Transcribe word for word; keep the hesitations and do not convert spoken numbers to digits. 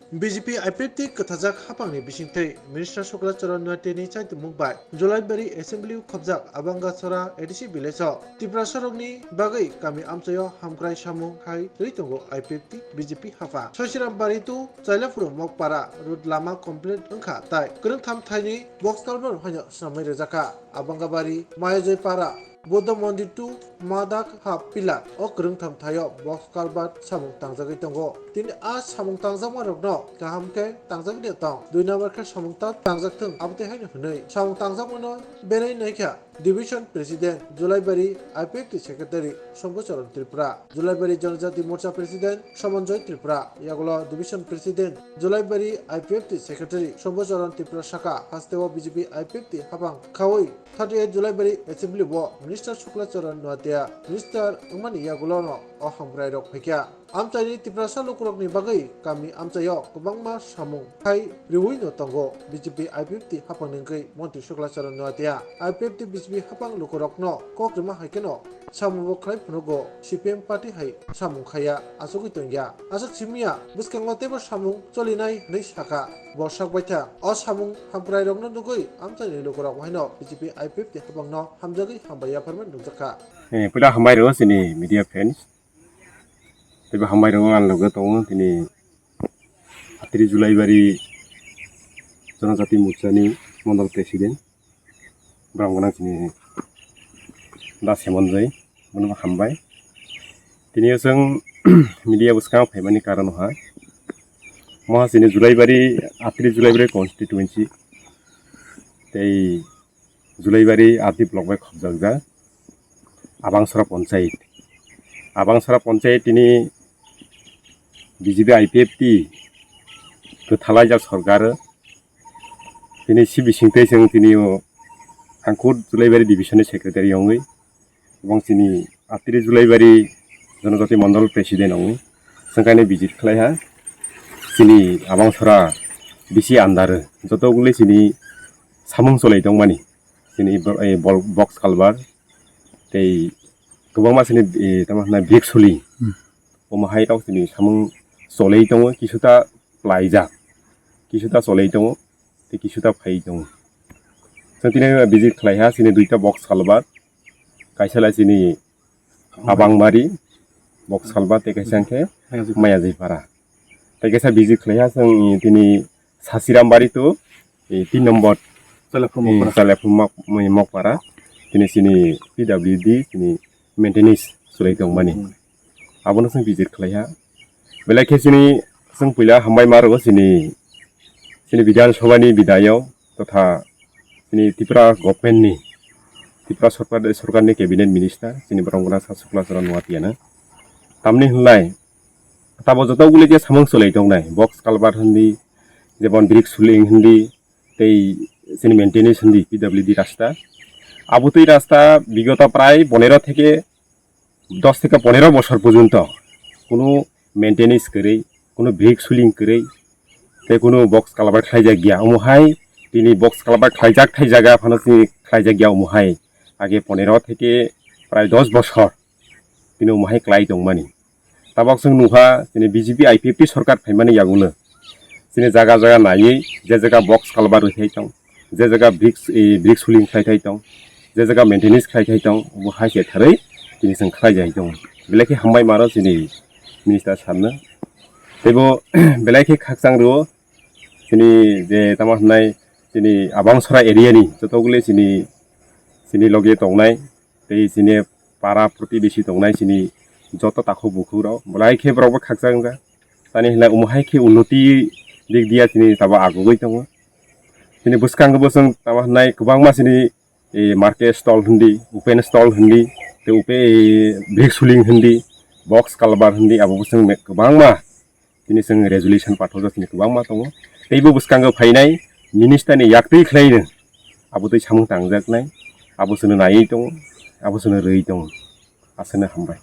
B J P I P F T kwthajak haphangni bisingtwi Minister Sukla Charan Noatia ni chaitumung bai Julaibari Assembly o khobjak Abangasora A D C village o Tiprasa rokni bagwi kami amchaio hamkrai samung hai rwi tongo I P F T B J P haphang. Sosiram Bari to Chailaphuru Mokpara road lama complete wngkha tai kwrwngtham thaini box culvert haino swnamwi rwjakha. Abangabari, Mayajoipara, Buddha Mondir to Madak ha pillar o kwrwngtham thaio box culvert samung tangjagwi tongo. Tini a samung tangjakma rokno kaham khe tangjagwi tong. Dui number khe samung ta tangjak thung, abotwi haino hwnwi samung tangjakmano berai naikha Division President Julaibari I P F T Secretary Sombocharan Tripura, Julaibari Janajati Morcha President Somonjoy Tripura, yagulo Division President Julaibari I P F T Secretary Sombocharan Tripura saka hasteo B J P I P F T haphang khaui thirty eight Julaibari Assembly o Minister Sukla Charan Noatia Minister wngmani yagulono o hamkrai rok phaikha. Amchaini Tiprasa lukurokni bagwi kami amchaio kwbangma samung khai riwino tongo. B J P I P F T haphangni wngwi Montri Sukla Charan Noatia I P F T B J P haphang lukurokno kok rima hai kheno samungbo khlai phunugo. C P M party hai samung khaiya, achugwi tongya. Aswk simiya bwskango teibo samung cholinai hwnwi sakha. Bo sak baitha o samung hamkrairokno nugwi amchaini lukurok haino B J P I P F T haphangno hamjagwi hambai yapharmani nukjakha. Eh, puila hambai rw chini media friends. Teibo hambai rw ang loge tongo tini Atri Julaibari Jonojati Morchani Mondol President. Borok gwnang chini Da Semonjoi, bono hambai. Tini o chwng media bwskango phaimani karon ha. Moha chini Julaibari, Atri Julaibari constituency. Tei Julaibari R D block bai khobjakjak Abangsora Panchayat. Abangsora Panchayat tini B J P I P F T kwthalaijak sorkar tini si bisingtwi chwng tini o Angkur Julaibari division ni secretary wngwi, ebong chini Atri Julaibari Jonojati Mondol President wngwi chwng kainwi visit khlaiha. Chini Abangsora bisi andar joto wngwi chini samung cholai tongmani. Chini bo-, eh, bol-, box culvert tei kwbangma chini, eh, tamo hwnna brick suling. Hmm. Omo hai tok chini samung cholai tongo, kisuta plaijak, kisuta cholai tongo, tei kisuta phai tongo. Chwng tini visit khlaiha chini duita box culvert, kaisa lai chini Abangbari, box culvert tei kaisa hwnkhe Mayajipara. Tei kaisa visit khlaiha chwng tini Sasiram Bari to, eh, tin number, Chalaphum eh, Mokpara. Chalaphum Mok-, Mokpara. Tini chini P W D, chini maintenance chwlai tongmani. Hmm. Abono chwng visit khlaiha. Belai khe chini chwng puila hambai ma rwgo chini, chini Bidhan Sabha ni Bidhayok totha chini Tripura government ni, Tripura sorkar, sorkar ni cabinet minister, chini borok gwnang sa Sukla Charan Noatia no. Tamni hwnlai, tabo joto guli je samung cholai tongnai, box culvert hindi, jebon brick suling hindi, tei chini maintenance hindi, P W D rasta. Abotwi rasta bigoto prai ponero theke dos theke ponero bosor porjonto kunu maintenance kwrwi, kunu brick suling kwrwi, tei kunu box culvert khlaijak ya. Omo hai tini box culvert khlaijak thai jaga phano chini khlaijak ya omo hai. Age ponero theke prai dos bosor tini omo hai klai tongmani. Tabok chwng nukha chini B J P I P F T sorkar phaimani yagulo chini jaga jaga naiwi je jaga box culvert rwthai tong, je jaga brick, eh, brick suling khlai thai tong, je jaga maintenance khlai thai tong, bo hai se tharwi tini chwng khlai jai tong. Belai khe hambai maro chini minister sarno. Teibo belai khe khakchang rwo chini je tamo hwnai chini Abangsora area ni joto gule chini, chini loge tongnai tei chini para protibesi tongnai chini joto takhuk bukhuk rok belai khe borok bo khakchang wngkha. Tani hwnlai omo hai khe unnoti dik dia chini tabo agugwi tongo. Chini bwskango bo chwng tamo hwnai kwbangma chini, eh, market stall hindi, open stall hindi, tei upe, eh, brick suling hindi, box culvert hindi, abo bo chwng me-, kwbangma tini chwng resolution pathokjak chini kwbangma tongo. Tei bo bwskango phainai minister ni yaktwi khlaino abo twi samung tangjaknai, abo chwngno naiwi tongo, abo chwngno rwui tongo. Aswkno hambai.